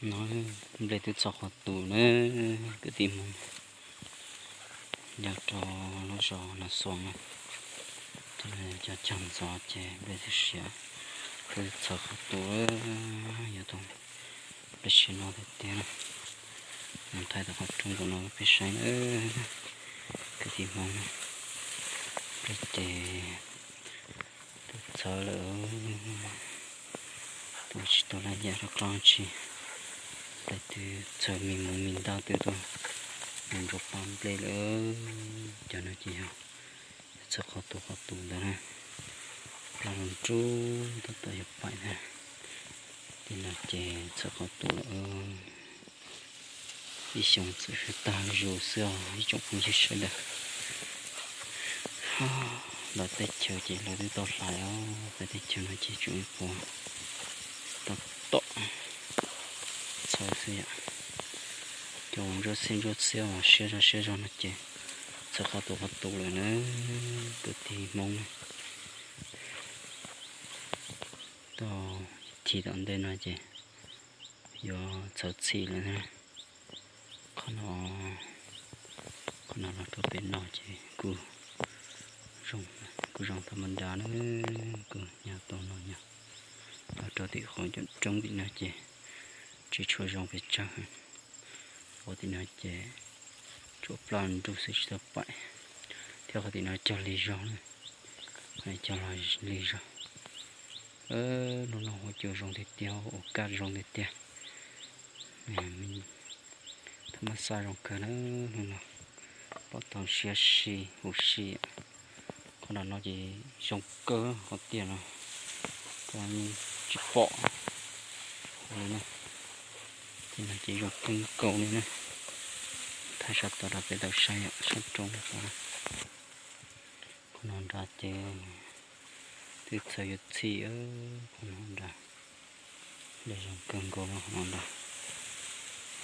No nplej twb txhawv qhov tus na, kwv tij Hmoob, nyob rau lub zos Nas Xuas na. Cov cog ntxov ces nplej twb siav, twb txhawv qhov tus, yog tus nplej siav no tiag tiag na. Mus thaij tau qhov rooj nkaus no peb saib na, kwv tij Hmoob na. Nplej ces twb txhawv lawm, tus tsis tau laj yam rov qab tsi. Nplej twb txhawv me mus me ntau twb tuaj mus ntsuas pab nplej lawm. Cov no ces yog txhawv qhov tus qhov tus ntawd na, plab los nrub tab tom yuav paim ntag. Tej no ces txhawv qhov tus lawm. Ib xyoos txawm tag zus xwb os ib tsoom phooj ywg sawv daws. Lawv teb chaws ces lawv twb tau hlais os, peb teb chaws no ces tsuas ib puas tab tom txhawv xwb yom. Cov uas ntsuab xiab ntsuab xiab uas siab zog siab zog no ces txhawv qhov tus qhov tus lawm na, kwv tij Hmoob na. Tau thim tom ntej no ces yuav txhawv txhim lawm na. Qhov no, qhov no los rau pem no ces kuj zoo, kuj zoo tau mas nrad na, kuj nyog tau no nyog. Los rau tim qhov cov roob tim no ces tsis tshua zoo pes tsawg. Qhov tim no ces tsuas plab nrub xwb tsis tau paim, thiab qhov tim no cog lig zog na, cog lig zog. Hnub no huab cua zoo tiag tiag, ua kaj zoo tiag tiag. Thaj mab xaj zoo kawg na, hnub no pom tau siab si huv si. Qhov no no ces zoo kawg qhov tiaj no, tsis pom li na. Tej no ces zoo kawg nkaus li na. Thaij sab tod rau peb tau saib yom, sab roob tod. Qhov no nrad ces twb txhawv yuav txhim, qhov no nrad. Nplej zoo kawg nkaus no qhov no nrad.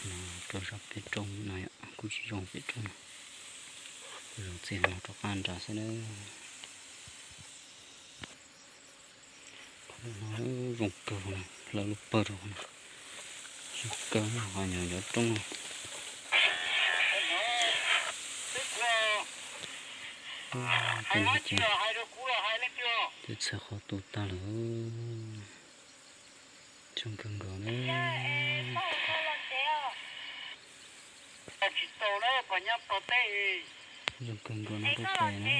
No rau zos pem roob no yom, kuj tsis zoo pem roob no, kuj zoo txij no rov qab nrad xwb na. Qhov no zoo kawg no, hlawv lub pawg rau qhov no. Zoo kawg no, qhov nyuag cov roob no. Tej no ces twb txhawv qhov tus tag lawm. Zoo kawg nkaus na. Zoo kawg nkaus no tej pem na.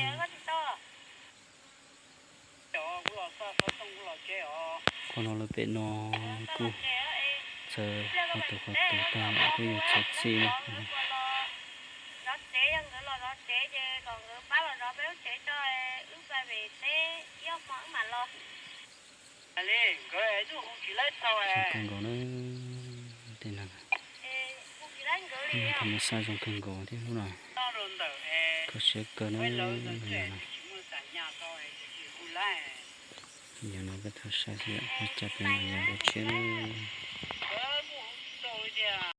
Qhov no lawv pem no kuj txhawv qhov tus qhov tus tag lawm, kuj yuav txhawv txhim na. Zoo kawg nkaus na, tej no. Thaj mab xaj zoo kawg nkaus thiab lub no. Kho siab kawg na. Yog no peb thaij saib xwb, cas peb mam yog dua tshiab na.